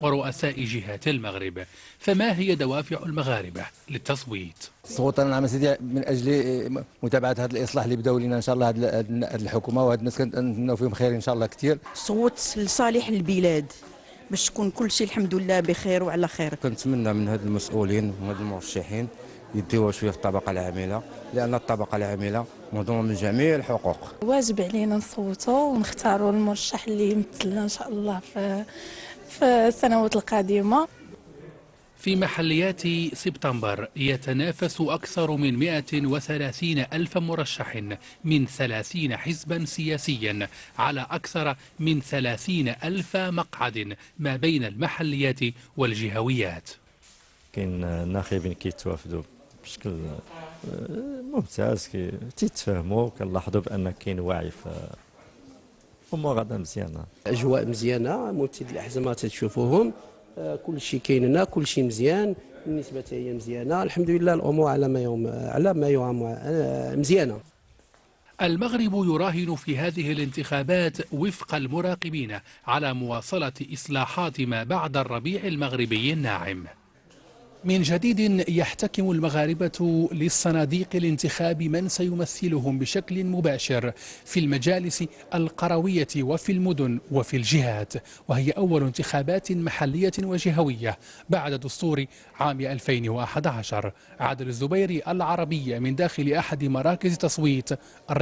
ورؤساء جهات المغرب. فما هي دوافع المغاربة للتصويت؟ صوت انا نعم سيدي من اجل متابعه هذا الاصلاح اللي بداو لنا ان شاء الله هذه الحكومة، وهاد الناس كنتمناو فيهم خير ان شاء الله كثير. صوت لصالح البلاد باش تكون كل شيء الحمد لله بخير وعلى خير. كنتمنى من هاد المسؤولين وهاد المرشحين يديوها شوية في الطبقة العاملة، لان الطبقة العاملة مهضومة من جميع الحقوق. واجب علينا نصوتوا ونختاروا المرشح اللي يمثلنا ان شاء الله في السنوات القادمة. في محليات سبتمبر يتنافس أكثر من 130 ألف مرشح من 30 حزبا سياسيا على أكثر من 30 ألف مقعد ما بين المحليات والجهويات. كاين ناخبين كيتوافدوا بشكل ممتاز، تيتفاهموا، كنلاحظوا بأن كاين وعي في امور غادا مزيانه. اجواء مزيانه، ممثلي الاحزاب تشوفوهم، كل شيء كاين هنا، كل شيء مزيان، النسبة هي مزيانه، الحمد لله الامور على ما يرام مزيانه. المغرب يراهن في هذه الانتخابات وفق المراقبين على مواصلة اصلاحات ما بعد الربيع المغربي الناعم. من جديد يحتكم المغاربة للصناديق الانتخاب من سيمثلهم بشكل مباشر في المجالس القروية وفي المدن وفي الجهات، وهي أول انتخابات محلية وجهوية بعد دستور عام 2011. عادل الزبيري، العربية، من داخل أحد مراكز تصويت الرباط.